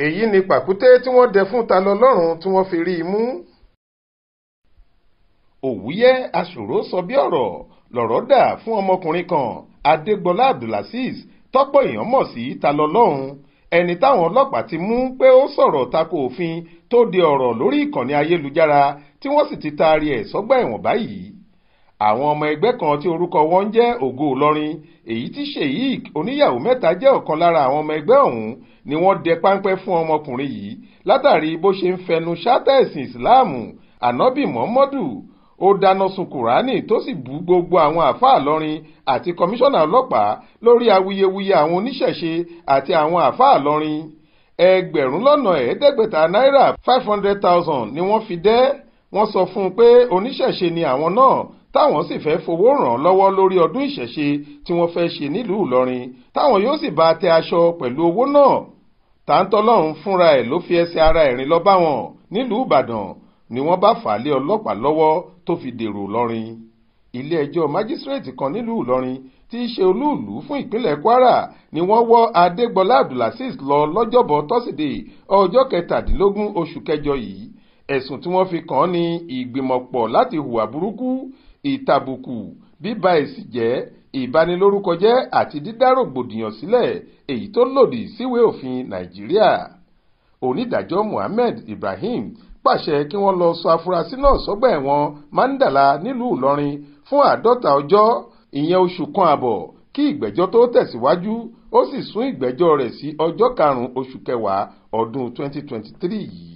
Èyí ni pàkúté tí wọ́n dẹ fún Ta-lọ́lọ́run tí wọ́n fi rí i mú. Òwúyẹ́ aṣòro sọ bí ọ̀rọ̀ lọ̀rọ̀ dà fún ọmọkùnrin kan, Adégbọlá Abdulazeez, tọ́pọ̀ èèyàn mọ̀ sí Ta-lọ́lọ́run, ẹni táwọn ọlọ́pàá ti mú pé ó sọ̀rọ̀ tako òfin tó de ọ̀rọ̀ lórí ìkànnì ayélujára tí wọ́n sì ti taari ẹ̀ sọ́gbà ẹ̀wọ̀n báyìí. Àwọn ọmọ ẹgbẹ́ kan tí orúkọ wọn ń jẹ́ Ògo Ìlọrin, èyí tí Sheik oníyàwó mẹ́ta jẹ́ ọ̀kan lára àwọn ọmọ ẹgbẹ́ ọ̀hún, ni wọ́n dẹ páńpẹ́ fún ọmọkùnrin yìí látàrí bó ṣe ń fẹnu ṣátá ẹ̀sìn Ìsìláàmù Ànábì Muhammadu. Ó dáná sun Kùránì tó sì bú gbogbo àwọn àáfàá Ìlọrin àti kọmíṣánná ọlọ́pàá lórí awuyewuye àwọn oníṣẹ̀ṣe àti àwọn àáfàá Ìlọrin. 500,000 náírà 500,000 ni wọ́n fi dẹ́. Wọ́n sọ fún un pé oníṣẹ̀ṣe ni àwọn náà, táwọn sì fẹ́ fowó ràn án lọ́wọ́ lórí ọdún ìṣẹ̀ṣe tí wọ́n fẹ́ ṣe nílùú Ìlọrin, táwọn yóò sì bá tẹ aṣọ pẹ̀lú owó náà. Táńtọ́lọ́run fúnra ẹ̀ ló fi ẹsẹ̀ ara ẹ̀ rìn lọ bá wọn nílùú Ìbàdàn ni wọ́n bá fà á lé ọlọ́pàá lọ́wọ́ tó fi dèrò Ìlọrin. Ilé-ẹjọ́ májísrèètì kan nílùú Ìlọrin tí í ṣe olúùlú fún ìpínlẹ̀ Kwara ni wọ́n wọ́ Adégbọlá Abdulazeez lọ lọ́jọ́bọ̀ tọ́sídẹ̀ẹ́ ọjọ́ 17 oṣù kẹjọ yìí. Ẹ̀sùn tí wọ́n fi kàn án ní ìgbìmọ̀pọ̀ láti hùwà burúkú, ìtàbùkù, bíba ẹ̀sìn jẹ́, ìbanilórúkọjẹ́ àti dídá rògbòdìyàn sílẹ̀ èyí tó lòdì síwèé òfin Nàìjíríà. Onídàájọ́ Muhammed Ibrahim pàṣẹ kí wọ́n lọ sọ afurasí náà sọ́gbà ẹ̀wọ̀n Mandala nílùú Ìlọrin fún 50 ọjọ́, ìyẹn oṣù kan àbọ̀, kí ìgbẹ́jọ́ tó tẹ̀síwájú. Ó sì sún ìgbẹ́jọ́ rẹ̀ sí ọjọ́ 5 oṣù kẹwàá ọdún 2023 yìí.